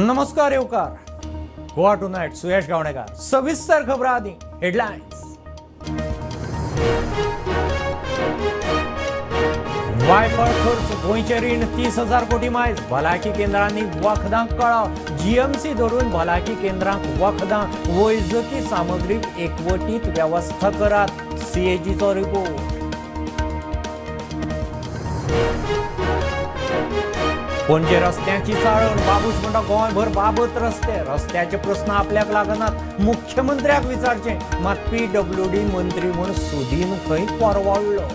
नमस्कार येवकार. Goa two night, सुयश गावणेकार. सविस्तर खबरां आदी हेडलायन्स. वायफळ खर्च, गोंयचें रीण 30,000 कोटी मायज. भलायकी केंद्रांनी वखदां कळाव. जीएमसी धरून भलायकी केंद्रांक वखदां, वैजकी सामग्रीक एकवटीत वेवस्था करात, सीएजीचो रिपोर्ट. पणजे रस्त्यांची चाळण. बाबूश म्हणटा गोंयभर बाबत रस्ते. रस्त्याचे प्रस्न आपल्याक लागनात, मुख्यमंत्र्याक विचारचे. मात पीडब्ल्यूडी मंत्री म्हूण सुदीन खंय परवडलो.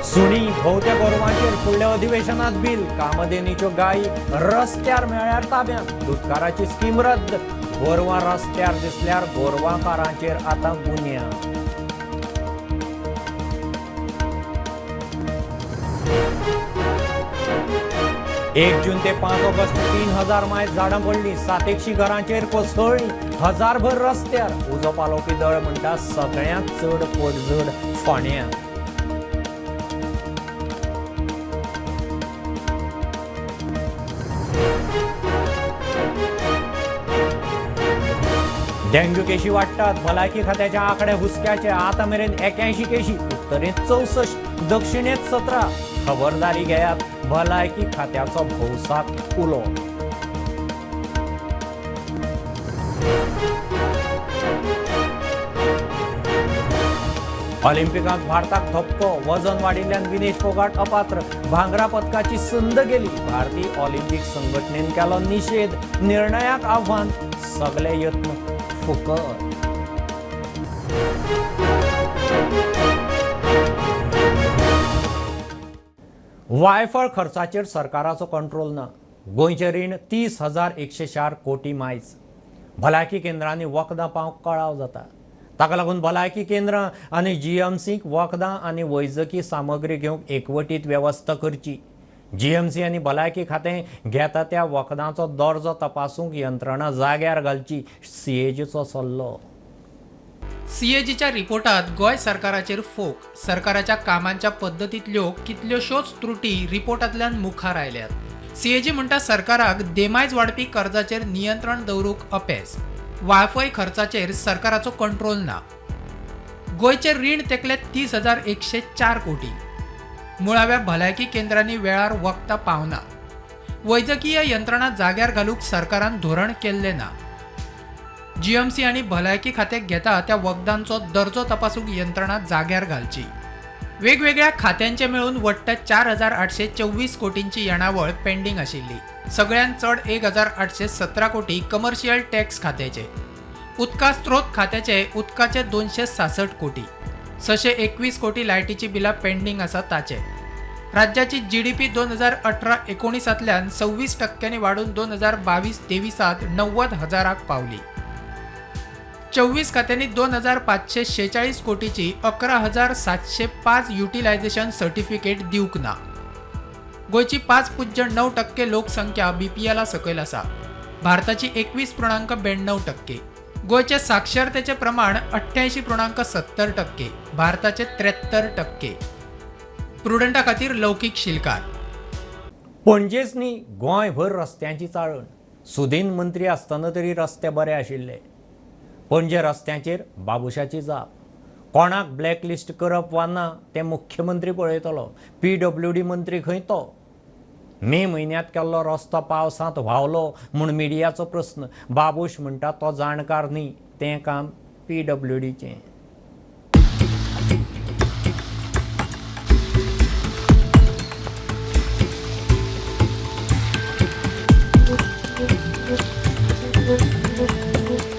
सुणी, भोवत्या गोरवांचेर फुडल्या अधिवेशनात बिल. कामधेनीच्यो गायी रस्त्यार मेळ्ळ्यार ताब्यांत. दुदकाराची स्कीम रद्द. गोरवां रस्त्यार दिसल्यार गोरवांकारांचेर आतां गुन्यांव. 1 जून ते 5 ऑगस्ट 3000 मायज झाडां पडलीं, सातेकशी घरांचेर कोसळ्ळीं, हजारभर रस्त्यार. उजो पालोवपी दळ म्हणटा सगळ्यांत चड पडझड फोंड्यां. डेंग्यू केशी वाडटात. भलायकी खात्याचे आंकडे हुसक्याचे. आतां मेरेन 81 केशी, उत्तरेंत 64, दक्षिणेंत 17. खबरदारी घेयात, भलायकी खात्याचो भौसाक उलो. ऑलिम्पिकांत भारताक धपको. वजन वाडिल्ल्यान विनेश फोगाट अपात्र. भांगरा पदकाची संद गेली. भारतीय ऑलिम्पिक संघटनेन केलो निशेध. निर्णयाक आव्हान. सगले यत्न फुकट. वायफळ खर्चाचेर सरकाराचो कंट्रोल ना. गोंयचें रीण 30,104 कोटी मायज. भलायकी केंद्रांनी वखदां पावंक कळाव जाता. ताका लागून भलायकी केंद्रां आनी जीएमसीक वखदां आनी वैजकी सामग्री घेवंक एकवटीत वेवस्था करची. जीएमसी आनी भलायकी खातें घेता त्या वखदांचो दर्जो तपासूंक यंत्रणा जाग्यार घालची, सीएजीचो सल्लो. सीएजीच्या रिपोर्टात गोंय सरकाराचेर फोक. सरकाराच्या कामांच्या पद्दतींतल्यो कितल्योश्योच त्रुटी रिपोर्टांतल्यान मुखार आयल्यात. सीएजी म्हणटा, सरकाराक देमायज वाडपी कर्जाचेर नियंत्रण दवरूंक अपेस. वायफय खर्चाचेर सरकाराचो कंट्रोल ना. गोंयचें रीण तेकले 30,104 कोटी. मुळाव्या भलायकी केंद्रांनी वेळार वखदां पावना. वैजकीय यंत्रणा जाग्यार घालूंक सरकारान धोरण केल्लें ना. जीएमसी आनी भलायकी खात्याक घेता त्या वखदांचो दर्जो तपासूंक यंत्रणा जाग्यार घालची. वेगवेगळ्या खात्यांचे मेळून वट्ट 4824 कोटींची येणावळ पेंडींग आशिल्ली. सगळ्यांत चड 1817 कोटी कमर्शियल टॅक्स खात्याचे. उदका स्त्रोत खात्याचे उदकाचे 266 कोटी, 621 कोटी लायटीची बिलां पेंडींग आसा ताचे. राज्याची जीडीपी 2018-19तांतल्यान 26 टक्क्यांनी वाडून 2022-23त 90 हजाराक पावली. 24 खात्यांनी 2546 कोटीची 11,705 युटिलायझेशन सर्टिफिकेट दिवंक ना. गोंयची 5.9% लोकसंख्या बीपीएला सकयल आसा. भारताची 21.92%. गोंयचे साक्षरतेचें प्रमाण 88.70%, भारताचे 73%. प्रुडंटा खातीर लौकीक शिलकार. पणजेच न्ही, गोंयभर रस्त्यांची चाळण. सुदीन मंत्री आसतना तरी रस्ते बरे आशिल्ले. पणजे रस्त्यांचेर बाबुशाची जाप. कोणाक ब्लॅकलिस्ट करप वा ना तें मुख्यमंत्री पळयतलो. पीडब्ल्यूडी मंत्री खंय तो. मे म्हयन्यांत केल्लो रस्तो पावसांत व्हांवलो म्हूण मिडियाचो प्रस्न. बाबूश म्हणटा तो जाणकार न्ही, तें काम पीडब्ल्यूडीचें.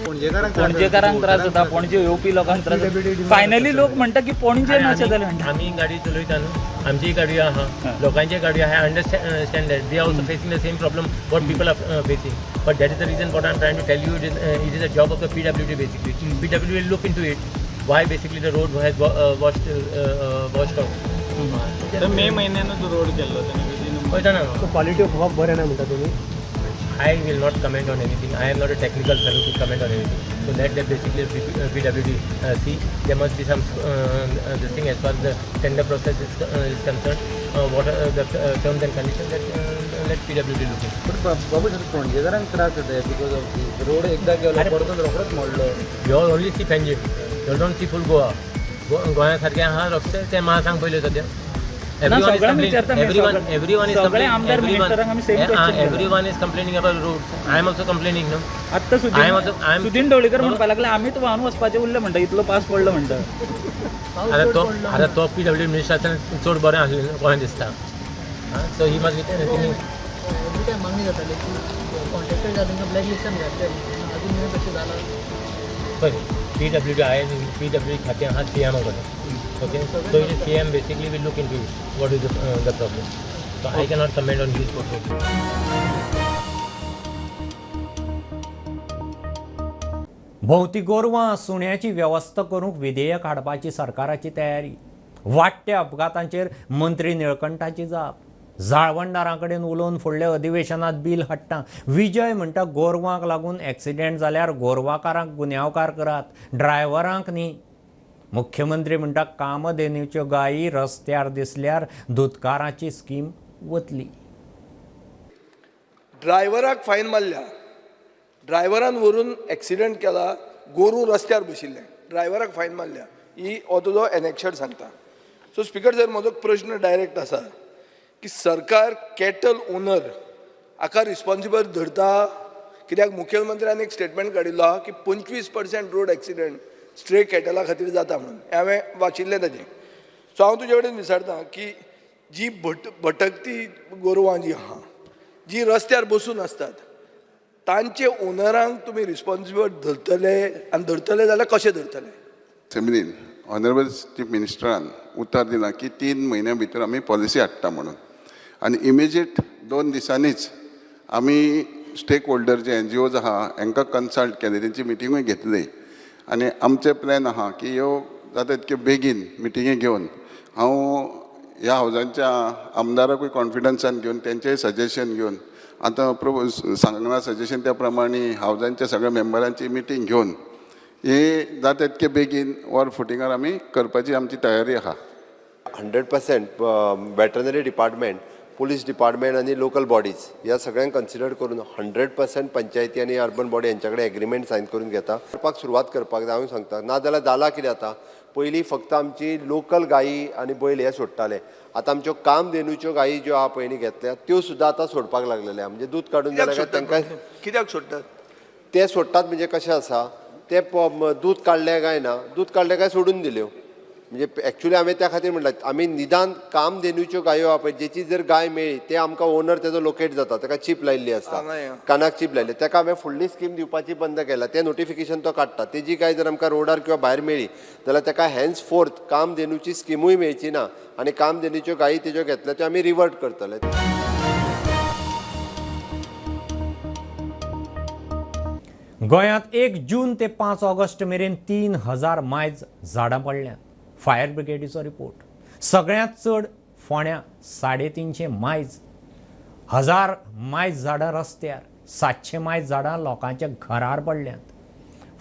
पणजेकारांक त्रास. पणजेकारांक त्रास जाता, पणजे येवपी लोकांक त्रास जाता. फायनली लोक म्हणटा की पणजे अशें जालें म्हणटा. आमी गाडी चलयता न्हू, आमची गाडी आहा, लोकांची गाडी आहा. I understand that they also facing the same problem what people are facing, but that is the reason what I am trying to tell you. It is a job of the PWD basically. PWD will look into it, why basically the road has washed off. तर मे म्हयन्यानूच road केल्लो तेणे. पळयता ना. Quality of work बरें ना म्हणटा तुमी? I will not comment on anything. I am not a technical fellow to comment on anything. So let that basically PWD see. There must be some this thing as far as the tender process is concerned. What are the terms and conditions that let PWD look into. But Babu sir पणजेकारांक त्रास जाता because of this road एकदा गेलो परतून रोखडोच मोडलो. You all only see Panjim. You don't see full Goa. गोंया सारखे आहा रस्ते ते म्हाका सांग पयले सद्या. Everyone is सगळ्यांक complaining. विचारता मी, Everyone, सगळ्या- everyone is सगळे complaining. आमदार मिनिस्टरांक आमी same question केला. Everyone is complaining about roads. I am also complaining, no? आत्ता I am also- I Sudin am- Sudin Dhavalikar म्हणपाक लागले आमीच व्हांवन वचपाचे उरले म्हणटा इतलो पास पडलो म्हणटा. आता तो पीडब्ल्यू मिनिस्टर आसतना चड बरें आसलें कोणें दिसता. So he must be thinking. Every time मागणी जाताली की कॉन्ट्रॅक्टर तांकां ब्लॅक लिस्टान घातले, अजून मेरेन तशें जालां? पळय, पीडब्ल्यू I P W खातें आहा सीएमा कडेन. Okay, so it is CM basically will look into what is the problem. So I cannot comment on his portfolio. भोंवती गोरवां सुण्याची वेवस्था करूंक विधेयक हाडपाची सरकाराची तयारी. वाडट्या अपघातांचेर मंत्री निळकंठाची जाप. जाळवणदारां कडेन उलोवन फुडल्या अधिवेशनात बील हाडटा. विजय म्हणटा गोरवांक लागून एक्सिडेंट जाल्यार गोरवाकारांक गुन्यांवकार करात, ड्रायव्हरांक न्ही. मुख्यमंत्री म्हणटा कामधेनूच्यो गायी रस्त्यार दिसल्यार दुदकाराची स्कीम वतली. ड्रायव्हराक फायन मारल्या, ड्रायव्हरान व्हरून एक्सिडंट केला, गोरूं रस्त्यार बशिल्लें, ड्रायव्हराक फायन मारल्या, ही हो तुजो एनेक्शर सांगता. सो स्पिकर सर, म्हजो प्रश्न डायरेक्ट आसा की सरकार कॅटल ओनर हाका रिस्पॉन्सिबल धरता कित्याक? मुखेलमंत्र्यान एक स्टेटमेंट काडिल्लो आहा की 25% रोड एक्सिडंट स्ट्रे कॅटला खातीर जाता म्हणून, हें हांवें वाचिल्लें ताजें. सो हांव तुजे कडेन विचारता की जी भटकती गोरवां जी आहा, जी रस्त्यार बसून आसतात, तांचे ओनरांक तुमी रिस्पॉन्सिबल धरतले आनी धरतले जाल्यार कशें धरतले? असेंब्लीन ऑनरेबल चीफ मिनिस्टरान उतर दिलां की 3 म्हयन्या भितर आमी पॉलिसी हाडटा म्हणून आनी इमिजिएट 2 दिसांनीच आमी स्टेक होल्डर जे एनजीओज आहा हांकां कन्सल्ट केले, तेंची मिटिंगूय घेतली आनी आमचे प्लॅन आहा की ह्यो जाता तितक्यो बेगीन मिटिंगी घेवन हांव ह्या हावजांच्या आमदाराकूय कॉन्फिडन्सान घेवन तेंचेय सजेशन घेवन आतां सांगलां सजेशन, त्या प्रमाणे हावजांच्या सगळ्या मेंबरांची मिटींग घेवन हे जाता तितके बेगीन वर फुटिंगार आमी करपाची आमची तयारी आहा. 100% veterinary department, police department आनी लोकल बॉडीज ह्या सगळ्यांक कन्सिडर करून 100% पंचायती आनी अर्बन बॉडी यांच्या कडेन एग्रीमेंट सायन करून घेता, करपाक सुरवात करपाक जाय. हांव सांगता, नाजाल्यार जालां कितें, आतां पयलीं फक्त आमची लोकल गायी आनी बैल हे सोडटाले, आतां आमच्यो कामधेनूच्यो गायी ज्यो आहा पयलीं घेतल्या त्यो सुद्दां आतां सोडपाक लागलेले आहा. म्हणजे दूद काडून कित्याक जाल्यार सोडटात? तांकां कित्याक सोडटात? ते सोडटात म्हणजे कशें आसा ते, दूद काडलें काय ना, दूद काडलें काय सोडून दिल्यो. म्हणजे एक्चुली हांवें त्या खातीर म्हणलां, आमी निदान कामधेनूच्यो गायो आहा पळय, जेची जर गाय मेळ्ळी ते आमकां ओनर तेजो लोकेट जाता. ताका चीप लायिल्ली आसता. नाही, हा. कानाक चीप लायल्ली, ताका हांवें फुडली स्कीम दिवपाची बंद केला. तें नोटिफिकेशन तो काडटा. तेजी गाय जर आमकां रोडार किंवा भायर मेळ्ळी जाल्यार ताका हेन्स फोर्थ कामधेनूची स्किमूय मेळची ना आनी कामधेनूच्यो गायी तेज्यो घेतल्या त्यो आमी रिवर्ट करतले. गोंयांत 1 जून ते 5 ऑगस्ट मेरेन 3000 मायज झाडां पडल्यांत, फायर ब्रिगेडीचो रिपोर्ट. सगळ्यांत चड फोंड्यां 350 मायज. 1000 मायज झाडां रस्त्यार, 700 मायज झाडां लोकांच्या घरार पडल्यांत.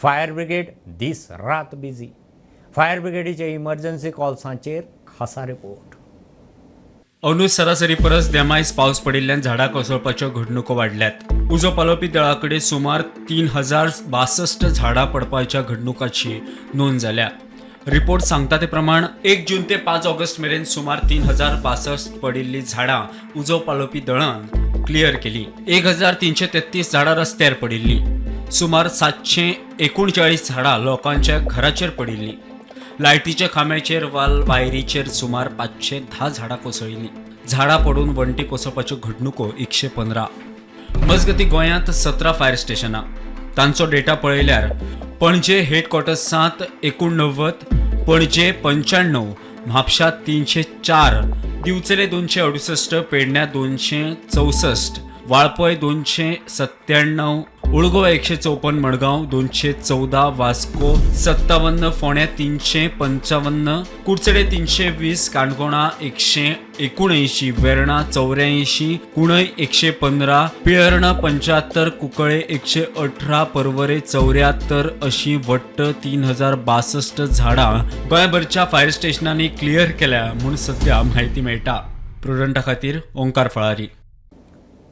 फायर ब्रिगेड दीस रात बिजी. फायर ब्रिगेडीच्या इमर्जन्सी कॉल्सांचेर खासा रिपोर्ट. अंदू सरासरी परस देमायज पावस पडिल्ल्यान झाडां कोसळपाच्यो घडणुको वाडल्यात. उजो पालोवपी दळा कडेन सुमार 3062 झाडां पडपाच्या घडणुकाची नोंद जाल्या. रिपोर्ट सांगता ते प्रमाण 1 जून ते 5 ऑगस्ट मेरेन सुमार 3062 पडिल्लीं झाडां उजो पालोवपी दळान क्लियर केली. 1333 झाडां रस्त्यार पडिल्लीं. सुमार 739 झाडां लोकांच्या घराचेर पडिल्लीं. लायटीच्या खांब्याचेर वा वायरीचेर सुमार 510 झाडां कोसळिल्लीं. झाडां पडून वण्टी कोसळपाच्यो घडणुको 115. मजगतीं, गोंयांत 17 फायर स्टेशनां. तांचो डेटा पळयल्यार पणजे हेडक्वॉर्टर्स 7, 89, पणजे 95, म्हापशा 304, दिवचले 268, पेडण्या 264, वाळपय 297. ओल्ड गोवा 154, मडगांव 214, वास्को 57, फोंड्या 355, कुडचडे 320, काणकोणा 179, वेर्णा 84, कुणय 115, पिळर्ण 75, कुंकळे 118, पर्वरे 74 अशी वट्ट 3062 झाडां गोंयभरच्या फायर स्टेशनांनी क्लियर केल्या म्हूण सध्या म्हायती मेळटा. प्रुडंटा खातीर ओंकार फळारी.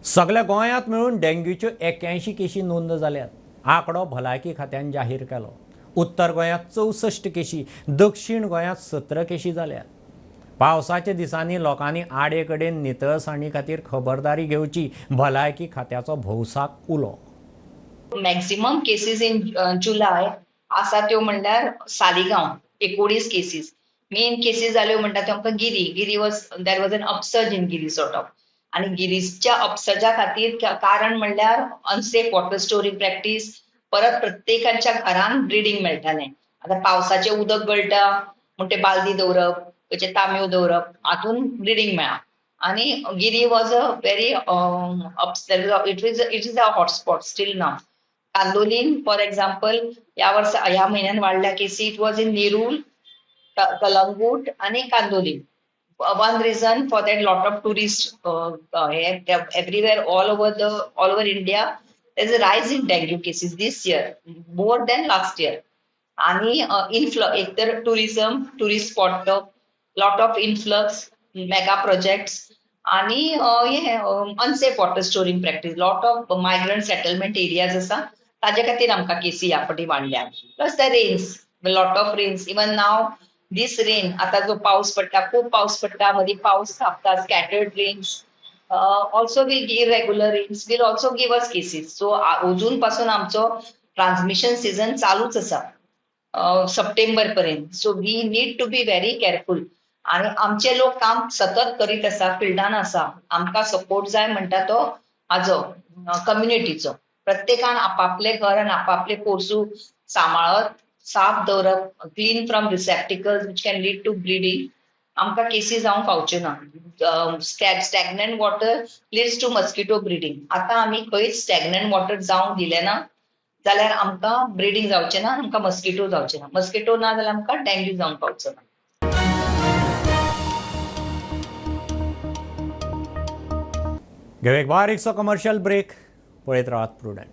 सगल्या गोंयांत मेळून डेंग्यूच्यो 81 केशी नोंद जाल्यात. आंकडो भलायकी खात्यान जाहीर केलो. उत्तर गोंयांत 64 केशी, दक्षिण गोंयांत 17 केशी जाल्यात. पावसाच्या दिसांनी लोकांनी आडे कडेन नितळसाणी खातीर खबरदारी घेवची, भलायकी खात्याचो भौसाक उलो. मॅक्सिमम केसीस इन जुलाय आसा त्यो म्हणल्यार सालिगांव 19 केसीस. मेन केसीस जाल्यो म्हणटा त्यो आमकां Giri. Giri was there was an upsurge in Giri sort of. आनी गिरीच्या अपसर्जा खातीर कारण म्हणल्यार अनसेफ वॉटर स्टोरींग प्रॅक्टीस. परत प्रत्येकाच्या घरान ब्रिडींग मेळटालें. आतां पावसाचें उदक गळटा म्हण ते बालदी दवरप, तेचे तांबयो दवरप, हातून ब्रिडींग मेळा. आनी Giri was a very it is a hotspot still now. Candolim for example ह्या वर्सा ह्या म्हयन्यान वाडल्या केसी. It was in Nerul, Calangute आनी Candolim. One reason for that, lot of tourist everywhere all over India, there is a rise in dengue cases this year more than last year. आणि एक तर tourism, tourist spot, lot of influx, mega projects आणि हे unsafe water storing practice, lot of migrant settlement areas आसा ताजे खातीर आमकां केसी ह्या फावटी वाडल्या. Plus the rains, lot of rains even now. This rain, आता जो पाऊस पडटा, खूप पाऊस पडटा, मदीं पावस थांबता, scattered rains also will give, regular rains will also give us cases. So अजून पासून आमचो ट्रान्समिशन सिजन चालूच आसा सप्टेंबर पर्यंत. So we need to be very careful. आनी आमचे लोक काम सतत करीत आसा, फिल्डान आसा. आमकां सपोर्ट जाय म्हणटा तो हाजो कम्युनिटीचो. प्रत्येकान आपापले घर आनी आपापले पोरसू सांबाळत साफ दवरप, clean from receptacles which can lead to breeding. आमकां केसी जावंक पावच्यो ना. Stagnant water leads to mosquito breeding. आतां आमी खंयच स्टॅग्नंट वॉटर जावंक दिलें ना जाल्यार आमकां ब्रिडींग जावचें ना, आमकां मस्किटो जावचें ना, मस्किटो ना जाल्यार आमकां डेंग्यू जावंक पावचो ना. घेवया एक बारीकसो कमर्शियल ब्रेक. पळयत रावात प्रुडंट.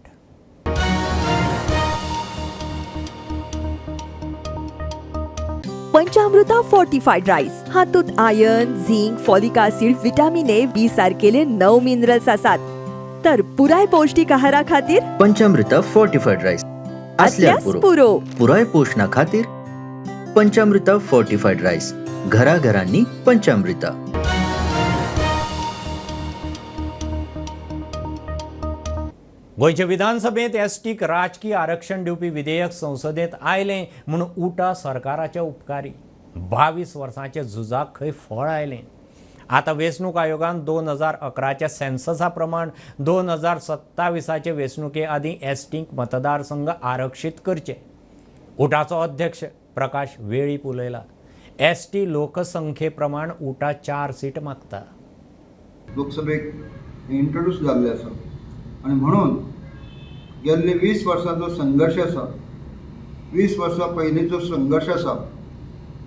पंचामृता फोर्टिफाईड राईस हातूंत iron, zinc, folic acid, vitamin A, B सारकेले 9 मिनरल्स आसात. तर पुराय पौष्टिक आहारा खातीर पंचामृता फोर्टिफाईड राईस असल्यास पुरो. पुराय पोषणा खातीर पंचामृता फोर्टिफाईड राईस, घराघरांनी पंचामृता. गोंयचे विधानसभेंत एसटीक राजकी आरक्षण दिवपी विधेयक संसदेंत आयलें म्हूण उटा सरकाराचे उपकारी. 22 वर्सांचे झुजाक खंय फळ आयलें. आतां वेंचणूक आयोगान 2011च्या सेन्ससा प्रमाण 2027चे वेंचणुके आदीं एसटींक मतदारसंघ आरक्षीत करचे. उटाचो अध्यक्ष प्रकाश वेळीप उलयला. एसटी लोकसंख्ये प्रमाण उटा 4 सीट मागता. लोकसभेक इंट्रोड्यूस जाल्ले आसा आनी म्हणून गेल्ले 20 वर्सांचो संघर्श आसा, 20 वर्सां पयलींचो संघर्श आसा,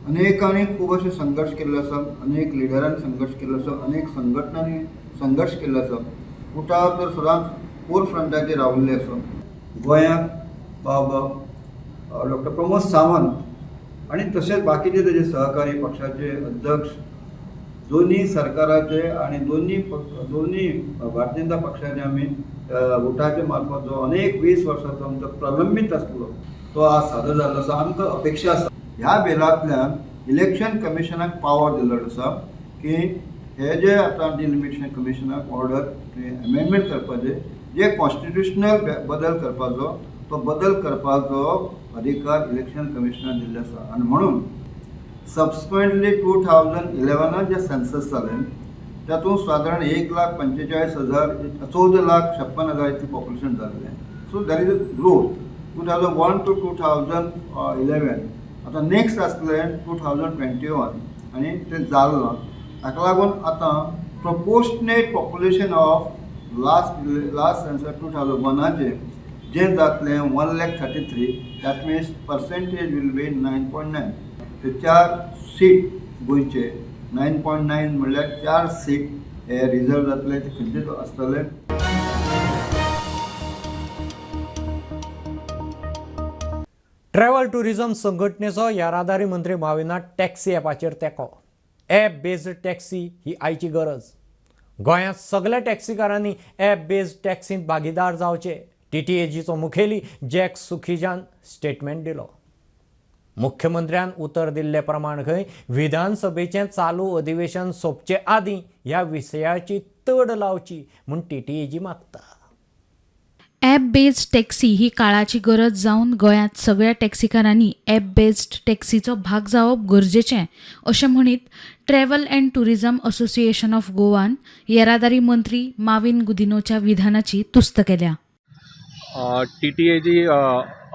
अनेकांनी खूब अशे संघर्श केल्ले आसा, अनेक लिडरांनी संघर्श केल्लो आसा, अनेक संघटनांनी संघर्श केल्लो आसा. उटा तर सदांच फोर फ्रंटाचेर राविल्ले आसा. गोंयांत बाबा डॉक्टर प्रमोद सावंत आनी तशेंच बाकीचे तेजे सहकारी पक्षाचे अध्यक्ष, दोन्ही सरकाराचे आनी दोन्ही भारतीय जनता पक्षाचे आमी उटाचे मार्फत जो अनेक 20 वर्सांचो आमचो प्रलंबीत आसलो तो आज सादर जाल्लो आसा. आमकां अपेक्षा आसा ह्या बिलांतल्यान इलेक्शन कमिशनाक पावर दिल्लो आसा की हे जे आतां डिलिमिटेशन कमिशनाक ऑर्डर अमेंडमेंट करपाचे, जे कॉन्स्टिट्युशनल बदल करपाचो तो बदल करपाचो अधिकार इलेक्शन कमिशनाक दिल्लो आसा. आनी म्हणून सबसिक्वेंटली 2011 जे सेन्सस जालें तातूंत सादारण 1,45,000 14,56,000 इतलें पॉप्युलेशन जाल्लें. So there is a growth 2001 to 2011. आतां नेक्स्ट आसलें 2021 आनी तें जालें ना. ताका लागून आतां proportionate population of last census 2001 जे जातलें 1,33,000, that means percentage will be 9.9. ते चार सीट गोंयचे, 9.9 म्हणल्यार चार सीट हे रिजर्व जातले, ते खंयचे आसतले. ट्रॅव्हल टुरिझम संघटनेचो येरादारी मंत्री माविना टॅक्सी ॲपाचेर तेंको. ॲप बेज्ड टॅक्सी ही आयची गरज. गोंयांत सगल्या टॅक्सीकारांनी ॲप बेज्ड टॅक्सींत भागीदार जावचे. टीटीएजीचो मुखेली जॅक सुखीजान स्टेटमेंट दिलो. मुख्यमंत्र्यान उतर दिल्ले प्रमाण खंय विधानसभेचें चालू अधिवेशन सोंपचे आदीं ह्या विशयाची तड लावची म्हूण टीटीएजी मागता. ॲप बेज्ड टॅक्सी ही काळाची गरज जावन गोंयांत सगळ्या टॅक्सीकारांनी ॲप बेज्ड टॅक्सीचो भाग जावप गरजेचें अशें म्हणीत travel and tourism association of गोवान येरादारी मंत्री माविन गुदिनोच्या विधानाची तुस्त केल्या. TTAG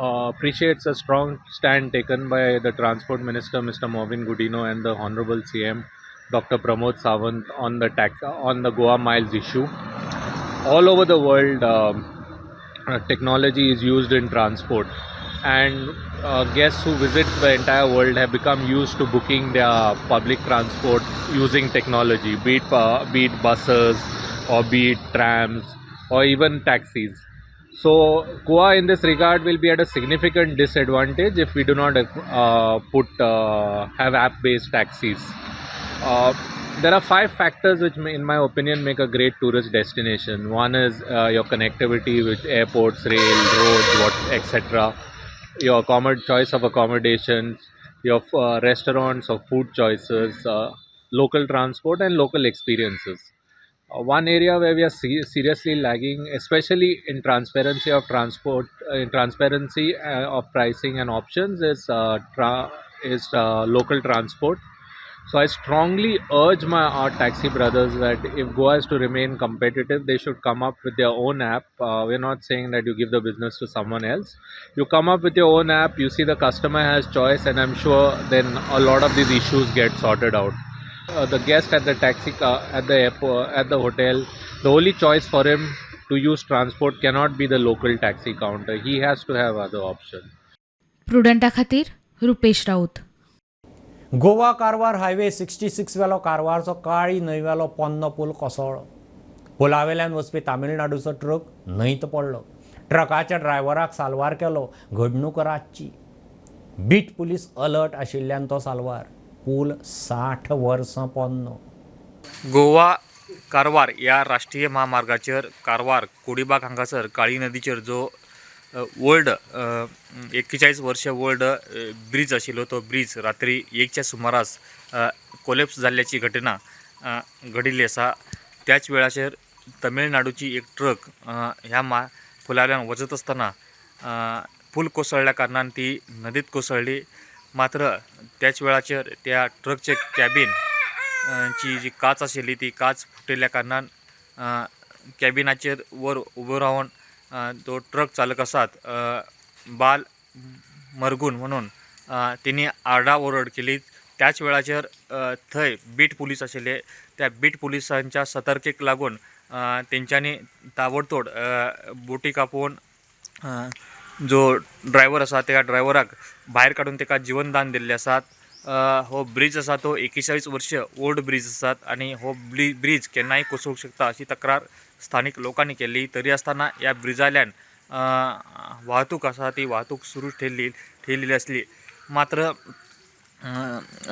appreciates a strong stand taken by the Transport Minister, Mr. Mauvin Godinho, and the Honorable CM, Dr. Pramod Sawant, on the Goa Miles issue. All over the world, technology is used in transport, and guests who visit the entire world have become used to booking their public transport using technology, be it buses or be it trams or even taxis. So Goa in this regard will be at a significant disadvantage if we do not put have app-based taxis. There are five factors which, in my opinion, make a great tourist destination. One is your connectivity with airports, rail, roads, what etc. Your choice of accommodations, your restaurants or food choices, local transport, and local experiences. One area where we are seriously lagging, especially in transparency of transport, in transparency of pricing and options, is local transport. So I strongly urge my our taxi brothers that if Goa is to remain competitive, they should come up with their own app. We're not saying that you give the business to someone else. You come up with your own app. You see the customer has choice, and I'm sure then a lot of these issues get sorted out. The guest at the taxi car, at the airport, at the hotel, the only choice for him to use transport cannot be the local taxi counter. He has to have other options. प्रुडंटा खातीर Rupesh Raut. Goa Karwar highway 66 वेलो कारवारचो काळी न्हंयवेलो पोन्नो पूल कोसळ्ळो. पुलावेल्यान वचपी तामिळनाडूचो truck न्हंयत पडलो. ट्रकाच्या ड्रायव्हराक साल्वार केलो. घडणूक रातची. Beet police alert आशिल्ल्यान तो साल्वार. पूल 60 वर्सां पोन्नो. गोवा कारवार ह्या राष्ट्रीय म्हामार्गाचेर कारवार कोडीबाग हांगासर काळी नदीचेर जो ओल्ड 41 वर्ष ओल्ड ब्रीज आशिल्लो तो ब्रीज रात्री 1च्या सुमारास कोलेप्स जाल्ल्याची घटना घडिल्ली आसा. त्याच वेळाचेर तमिळनाडूची एक ट्रक ह्या पुलावेल्यान वचत आसतना पूल कोसळ्ळ्या कारणान ती नदीत कोसळ्ळी. मात्र त्याच वेळाचेर त्या ट्रकचे कॅबीन ची जी काच आशिल्ली ती काच फुटिल्ल्या कारणान कॅबिनाचेर वर उबो रावन तो ट्रक चालक आसात बाल मरगून म्हणून तेणी आरडाओरड केली. त्याच वेळाचेर थंय बीट पुलीस आशिल्ले. त्या बीट पुलिसांच्या सतर्केक लागून तेंच्यांनी ताबडतोड बोटी कापोवन जो ड्रायव्हर आसा त्या ड्रायव्हराक भायर काडून ताका जिवनदान दिल्लें आसात. हो ब्रीज आसा तो 41 वर्ष ओल्ड ब्रीज आसात आनी हो ब्रीज केन्नाय कोसळूंक शकता अशी तक्रार स्थानीक लोकांनी केल्ली. तरी आसतना ह्या ब्रिजांतल्यान वाहतूक आसा ती वाहतूक सुरू ठेयलेली आसली. मात्र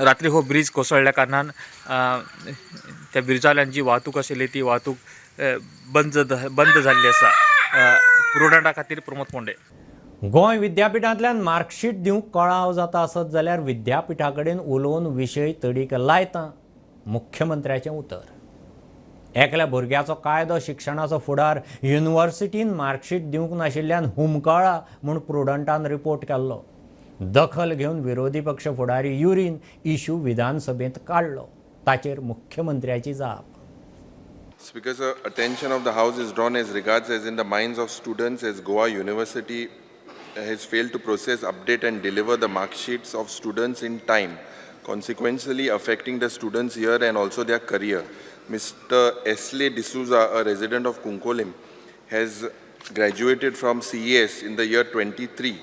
रात्री हो ब्रीज कोसळ्ळ्या कारणान त्या ब्रिजांतल्यान जी वाहतूक आशिल्ली ती वाहतूक बंद बंद जाल्ली आसा. प्रुडंटा खातीर प्रमोद फोंडे. गोंय विद्यापिठांतल्यान मार्कशीट दिवंक कळाव जाता आसत जाल्यार विद्यापिठा कडेन उलोवन विशय तडीक लायता, मुख्यमंत्र्याचें उतर. एकल्या भुरग्याचो कायदो शिक्षणाचो फुडार युनिव्हर्सिटीन मार्कशीट दिवंक नाशिल्ल्यान हुमकळा म्हूण प्रुडंटान रिपोर्ट केल्लो. दखल घेवन विरोधी पक्ष फुडारी युरीन इशू विधानसभेंत काडलो. ताचेर मुख्यमंत्र्याची जाप. Speaker, sir, attention of the House is drawn as regards as in the minds of students as Goa University has failed to process, update and deliver the mark sheets of students in time, consequently affecting the students here and also their career. Mr. Esley D'Souza, a resident of Cuncolim, has graduated from CES in the year 23.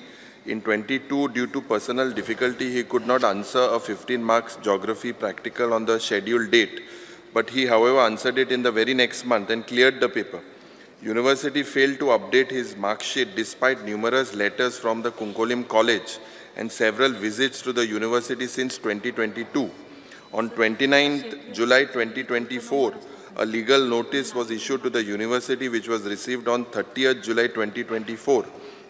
In 22, due to personal difficulty, he could not answer a 15 marks geography practical on the scheduled date, but he, however, answered it in the very next month and cleared the paper. University failed to update his mark sheet despite numerous letters from the Cuncolim College and several visits to the university since 2022. On 29th July 2024, a legal notice was issued to the university, which was received on 30th July 2024.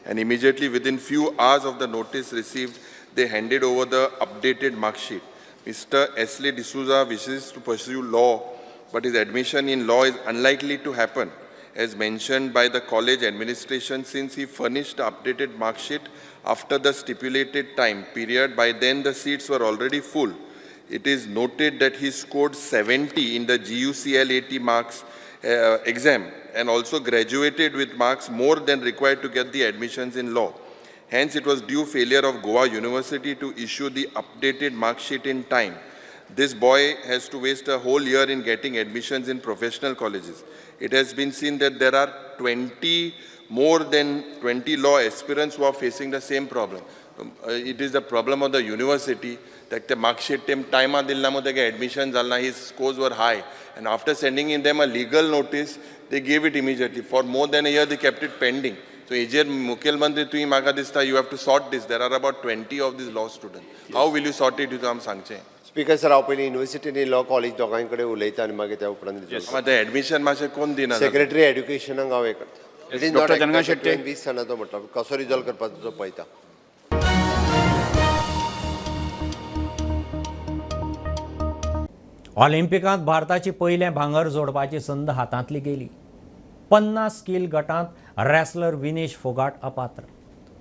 And immediately within few hours of the notice received, they handed over the updated mark sheet. Mr. Esli D'Souza wishes to pursue law, but his admission in law is unlikely to happen, as mentioned by the college administration, since he furnished the updated mark sheet after the stipulated time period. By then, the seats were already full. It is noted that he scored 70 in the guclat marks exam and also graduated with marks more than required to get the admissions in law. Hence, it was due failure of Goa University to issue the updated mark sheet in time. This boy has to waste a whole year in getting admissions in professional colleges. It has been seen that there are more than 20 law aspirants who are facing the same problem. It is the problem of the university that the mark sheet tem time दिल ना तेका admission Jalna, his scores were high, and after sending in them a legal notice, they gave it immediately. For more than a year, they kept it pending. So हेजेर मुखेलमंत्री तुवें म्हाका दिसता you have to sort this. There are about 20 of these law students. How will you sort it? तुवें आम सांगचें. Speaker sir, हांव पयलीं युनिवर्सिटी आनी लॉ कॉलेज दोगांय कडेन उलयता आनी मागीर त्या उपरांत मात एडमिशन मातशें कोण दिना. सेक्रेटरी एड्युकेशनाक हांव हें करता. It is not Dr. Janga Shetty. 20 दिसांना तो म्हटला कसो रिजॉल्व करपाचो तो पळयता. ऑलिम्पिकांत भारताची पयलें भांगर जोडपाची संद हातांतली गेली. 50 कील गटांत रॅसलर विनेश फोगाट अपात्र.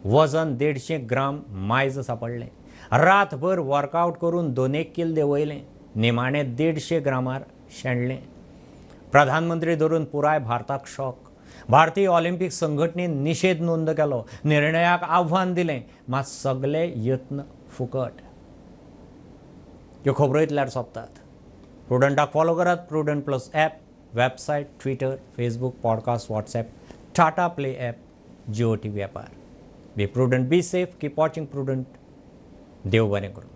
वजन 150 ग्राम मायज सापडलें. रातभर वर्कआवट करून 2 कील देंवयलें. निमाणें 150 ग्रामार शेणलें. प्रधानमंत्री धरून पुराय भारताक शॉक. भारतीय ऑलिम्पीक संघटनेन निशेध नोंद केलो. निर्णयाक आव्हान दिलें, मात सगळे यत्न फुकट. ह्यो खबरो इतल्यार सोंपतात. प्रुडंटाक फॉलो करात. Prudent plus app, website, Twitter, Facebook, podcast, WhatsApp, Tata Play app, Jio TV ॲपार. Be prudent, be safe, keep watching Prudent. देव बरें करूं.